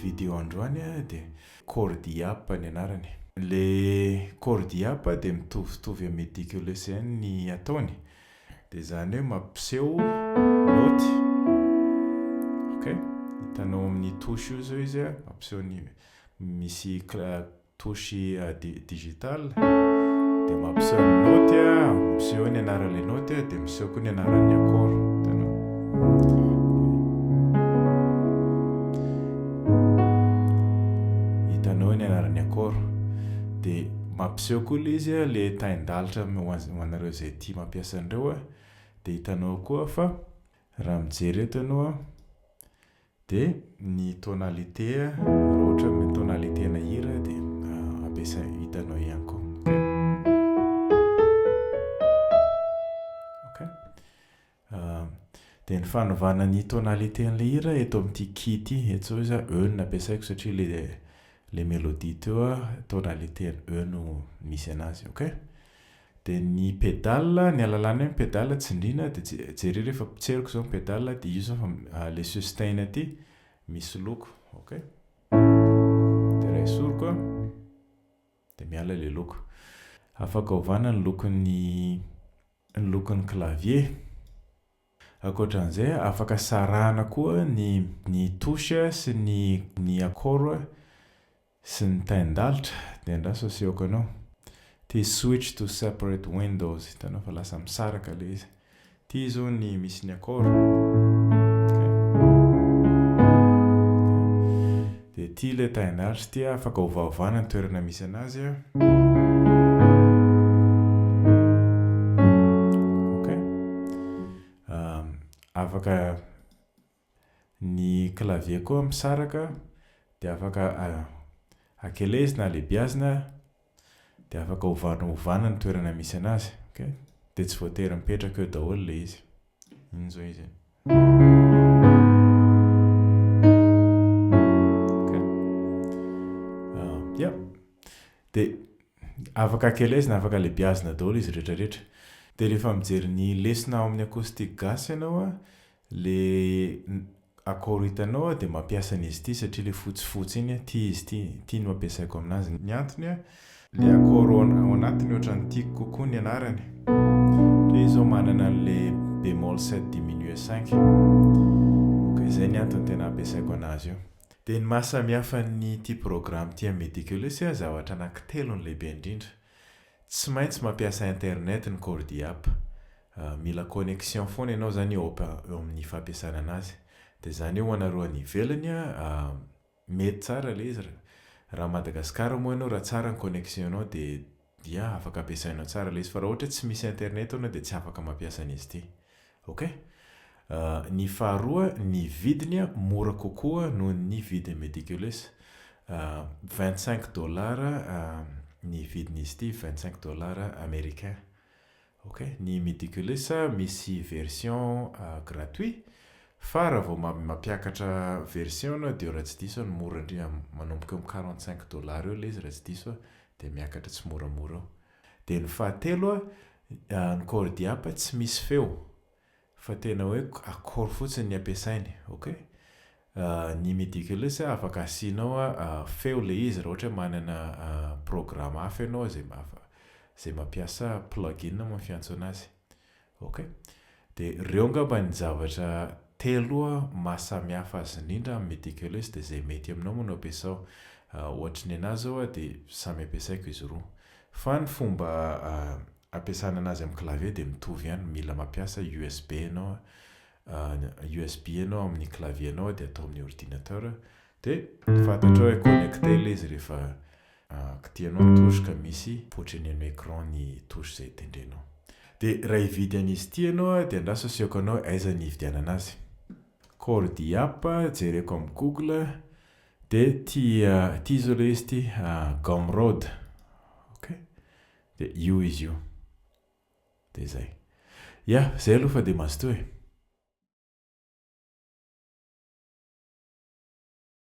Video androany dia Cordi App ny anarany. Le Cordi App dia mitovitovy amin'ny Meticulous ihany ny ataony. Dia izany hoe mampiseho naoty. Ok, hitanao amin'ny touche io izao izy, mampiseho ny misy touche digital dia mampiseho ny naoty, miseho eo ny anaran'ilay naoty dia miseho koa ny anaran'ny accord. Hitanao? Hitanao eo ny anaran'ny accord. Dia mampiseho koa ilay izy ilay tain-dalitra ho anareo izay tia mampiasa an'ireo dia hitanao koa fa raha mijery eto ianao Dia ny tonalité raha ohatra ny tonalité-na hira dia ampiasaina hitanao ihany koa. Ok. Dia ny fanovana ny tonalité an'ilay hira eto amin'ity key ity, eto izao izy E no nampiasaiko satria ilay ilay mélodie teo tonalité ny E no misy anazy. Ok. Dia ny pédale, ny alalana io ny pédale tsindriana dia jereo rehefa potseriko izao ny pédale dia io izao fa ilay sustain aty misy loko, ok. Dia raha esoriko an, dia miala ilay loko. Afaka ovana ny lokon'ny ny lokon'ny clavier. Ankoatran'izay afaka sarahana koa ny ny touche sy ny ny accord Sy ny tain-dalitra dia andraso asehoko anao. Ity switch to separate windows, hitanao fa lasa misaraka ilay izy. Ity izao ny misy ny accord. Dia ity ilay tain-dalitra ity afaka ovaovana ny toerana misy anazy. Ok. Afaka Ny clavier koa misaraka dia afaka akelezina, alebiazina dia afaka ovana ovana ny toerana misy anazy, ok? Dia tsy voatery mipetraka eo daholo ilay izy. Iny izao izy iny. Ok? Ya. Dia afaka akelezina, afaka alebiazina daholo izy rehetra rehetra. Dia rehefa mijery ny lesona ao amin'ny acoustique gasy ianao an, Le accord hitanao dia mampiasa an'izy ity satria le fotsifotsy iny ity izy ity, ity no ampiasaiko aminazy. Ny antony a, le accord ao anatiny ohatran'ny tiako kokoa ny anarany. Satria izy zao manana an'le bémol sept diminué cinq. Ok, izay ny antony tena ampiasaiko anazy io. Dia ny maha samihafa an'ity programme ity amin'ny Meticulous a, zavatra anankitelo no lehibe indrindra. Tsy maintsy mampiasa internet ny Cordi app. Mila connexion foana ianao zany eo eo amin'ny fampiasana anazy. Dia izany hoe ho anareo any ivelany mety tsara ilay izy raha Madagascar moa ianao raha tsara ny connexion-nao dia dia afaka ampiasainao tsara ilay izy fa raha ohatra hoe tsy misy internet ianao dia tsy afaka mampiasa an'izy ity. Ok. Ny faharoa, ny vidiny mora kokoa noho ny vidin'ny Meticulous. 25 dollars ny vidin'izy ity, 25 dollars américain. Ok. Ny Meticulous misy version gratuit fa raha vao mampiakatra version ianao dia raha tsy diso aho ny mora indrindra manomboka eo amin'ny 45 dollars eo ilay izy raha tsy diso aho dia miakatra tsimoramora eo. Dia ny fahatelo, ny Cordiap tsy misy feo fa tena hoe accord fotsiny ny ampiasainy, ok? Ny Meticulous afaka asianao feo ilay izy raha ohatra hoe manana programme hafa ianao izay izay mampiasa plug-in moa ny fiantsoana azy. Ok. Dia ireo angamba ny zavatra telo maha samy hafa azy indrindra amin'ny Meticulous dia izay mety aminao moa no ampiasao. Ohatry ny an'ahy izao dia samy ampiasaiko izy roa. Fa ny fomba ampiasana anazy amin'ny clavier dia mitovy ihany, mila mampiasa USB ianao, USB ianao amin'ny clavier anao dia atao amin'ny ordinateur dia fantatrao hoe connecté ilay izy rehefa Kitihanao ny touche ka misy mipoitra eny amin'ny écran ny touche izay tendrenao. Dia raha hividy an'izy ity ianao dia andraso asehoko anao hoe aiza ny hividianana azy. Cordi app, jereko amin'ny google, dia ity ity izao ilay izy ity, Gumroad, ok, dia io izy io. Dia izay. Ya, izay aloha fa dia mazotoa e.